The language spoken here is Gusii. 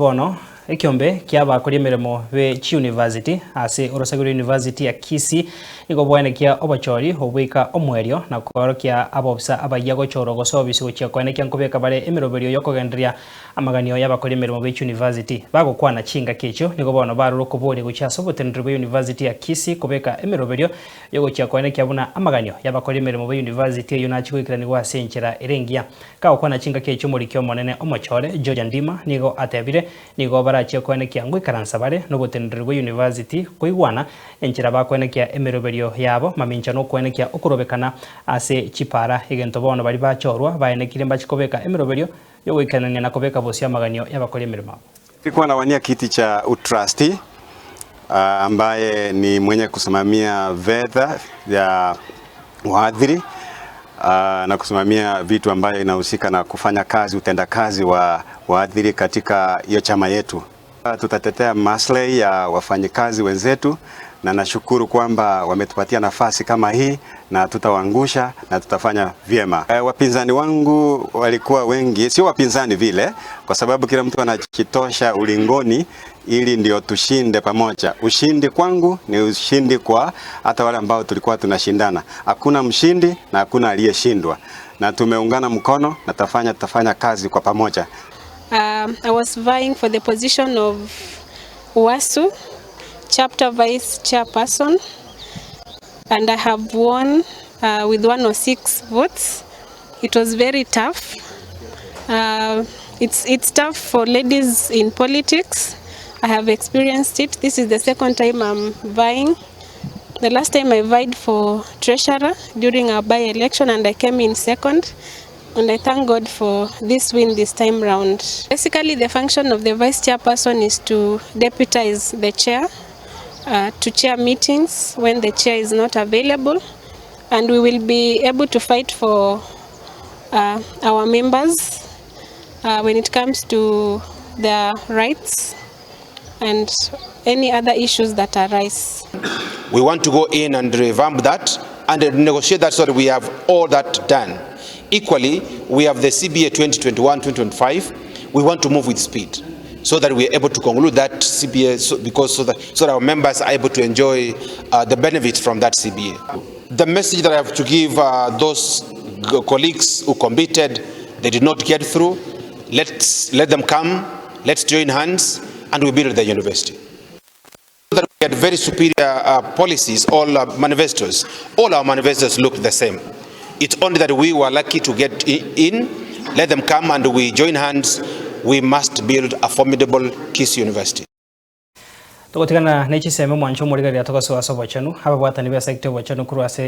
Bono ekiombe ki'abakori emeremo be chiyunivasiti ase orosagia rwa University ya Kisii nigo bwaenekia obochori oboika omoerio na koorokia abobisa abayia gochorwa gose obisi gochia koenekia nkobeka bare emeroberio yokogendereria amaganio y'abakori emeremo be chiyunivasiti. Bagokwana chingaki echio nigo bono barure okoboria gochia ase oboteneneri bwa University ya Kisii kobeka emeroberio yogochia koenekia buna amaganio y'abakori emeremo be university eyio nachie goikeranigwa ase enchera ere engiya. Kagokwana chingaki echio omoriki omonene omochore, George Ndima, nigo atebire, Nigo barachie koenekia ngoikaransa bare noboteneneri bwe university koigwana enchera bakoenekia emeroberio yabo mamincha nokoenekia okorobekana ase chipara egento bono baria bachorwa baenekire mbachi kobeka emeroberio yogoikerania na kobeka bosio amaganio y'abakori emeremo abo. Nilikuwa nawania kiti cha utrustee ambaye ni mwenye kusimamia fedha ya wahadhiri na kusimamia vitu ambayo inahusika na kufanya kazi utendakazi wa wahadhiri katika hiyo chama yetu. Tutatetea maslahi ya wafanyikazi wenzetu na nashukuru kwamba wametupatia nafasi kama hii na tutawaangusha na tutafanya vyema. E, wapinzani wangu walikuwa wengi, sio wapinzani vile, kwa sababu kila mtu anajitosha ulingoni ili ndio tushinde pamoja. Ushindi kwangu ni ushindi kwa hata wale ambao tulikuwa tunashindana. Hakuna mshindi na hakuna aliyeshindwa, na tumeungana mkono na tafanya tutafanya kazi kwa pamoja. I was vying for the position of UASU chapter vice chairperson and I have won with 106 votes. It was very tough. It's tough for ladies in politics. I have experienced it. This is the second time I'm vying. The last time I vied for treasurer during our by-election and I came in second. And I thank God for this win this time round. Basically, the function of the vice chairperson is to deputize the chair, to chair meetings when the chair is not available, and we will be able to fight for our members when it comes to their rights and any other issues that arise. We want to go in and revamp that and negotiate that so that we have all that done. Equally, we have the CBA 2021-2025. We want to move with speed so that we are able to conclude that CBA so, because so that, so that our members are able to enjoy the benefits from that CBA. The message that I have to give those colleagues who competed, they did not get through, let's let them come, let's join hands and we build the university. That we had very superior policies, all manifestos. All our manifestos looked the same. It's only that we were lucky to get in, let them come and we join hands. We must build a formidable Kisii University. Togotigana ne chisemo mwancho omorigereria togosoa ase obochenu ababwatani b'esector obochenu korwa ase.